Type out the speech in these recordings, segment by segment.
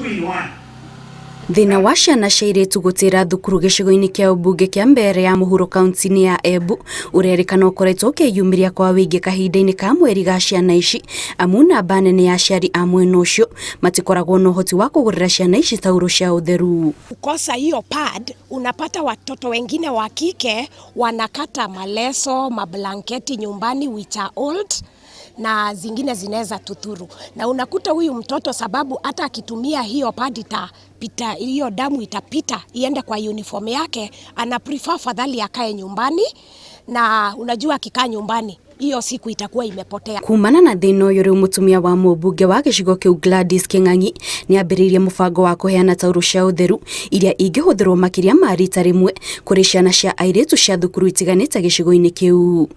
Two in one. Thĩna wa ciana cia airĩtu gũtĩra thukuru gĩcigo-inĩ kĩa ũmbunge kĩa Mbeere ya mũhuro kaunti-inĩ ya Embu ũrerĩkana ũkoretwo ũkĩyumĩria kwa wĩingĩ kahinda-inĩ ka mweri ga ciana ici, amu namba nene ya aciari a mwena ũcio matikoragwo na ũhoti wa kũgũrĩra ciana ici taurũ cia ũtheru. Kukosa hiyo pad, unapata watoto wengine wa kike wanakata maleso, mablanketi nyumbani which are old na zingine zinaweza tuthuru, na unakuta huyu mtoto sababu hata akitumia hiyo pad itapita, hiyo damu itapita iende kwa uniform yake, ana prefer fadhali akae nyumbani, na unajua akikaa nyumbani hiyo siku itakuwa imepotea. Kumana na thĩna ũyũ, rĩu mũtumia wa mũmbunge wa gĩcigo kĩu Gladys Kĩng'ang'i nĩ ambĩrĩirie mũbango wa kũheana taurũ cia ũtheru iria ingĩhũthĩrwo makĩria ma rita rĩmwe kũrĩ ciana cia airĩtu cia thukuru itiganĩte gĩcigo-inĩ kĩu.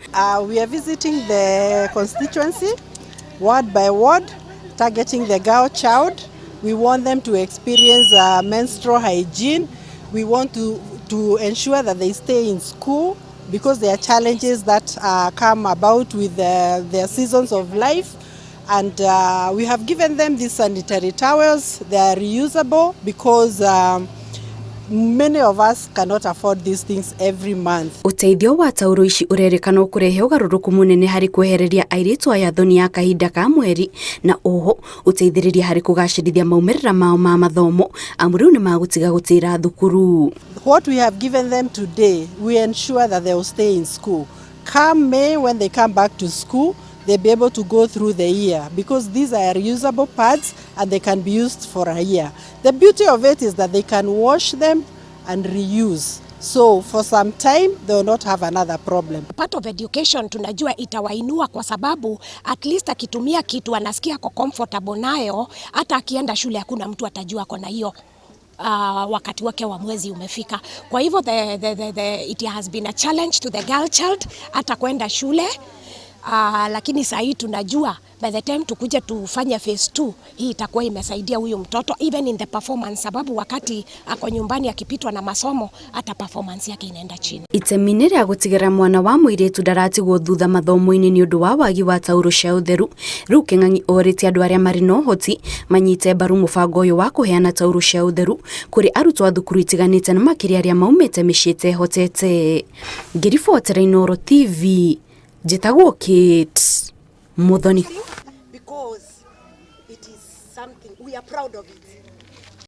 We are visiting the constituency ward by ward, targeting the girl child. We want them to experience menstrual hygiene. We want to ensure that they stay in school because there are challenges that come about with their seasons of life. And we have given them these sanitary towels. They are reusable because many of us cannot afford these things every month. Ũteithio wa taurũ ici ũrerĩkana ũkũrehe ũgarũrũku mũnene harĩ kwehereria airĩtu aya thoni ya kahinda ka mweri, na oho ũteithĩrĩria harĩ kũgacĩrithia maumĩrĩra mao ma mathomo, amu rĩu nĩ magũtiga gũtĩra thukuru. What we have given them today, we ensure that they will stay in school. Come May, when they come back to school, they'll be able to go through the year because these are reusable pads and they can be used for a year. The beauty of it is that they can wash them and reuse. So for some time, they will not have another problem. Part of education tunajua itawainua kwa sababu at least akitumia kitu anasikia ako comfortable nayo, hata akienda shule hakuna mtu atajua ako na hiyo wakati wake wa mwezi umefika. Kwa hivyo it has been a challenge to the girl child hata kwenda shule, lakini saa hii tunajua by the time tukuje tufanye phase 2, hii itakuwa imesaidia huyu mtoto even in the performance, sababu wakati ako nyumbani akipitwa na masomo, hata performance yake inaenda chini. Itemi-inĩ rĩa gũtigĩrĩra mwana wa mũirĩtu ndaratigwo thutha mathomo-inĩ nĩ ũndũ wa wagi wa taurũ cia ũtheru, rĩu Kĩng'ang'i orĩtie andũ arĩa marĩ na ũhoti manyite mbaru mũbango ũyũ wa kũheana taurũ cia ũtheru kũrĩ arutwo a thukuru itiganĩte na makĩria arĩa maumĩte mĩciĩ ĩtehotete. Ngĩribotera Inooro TV, njĩtagwo Kate Muthoni. Because it is something we are proud of it.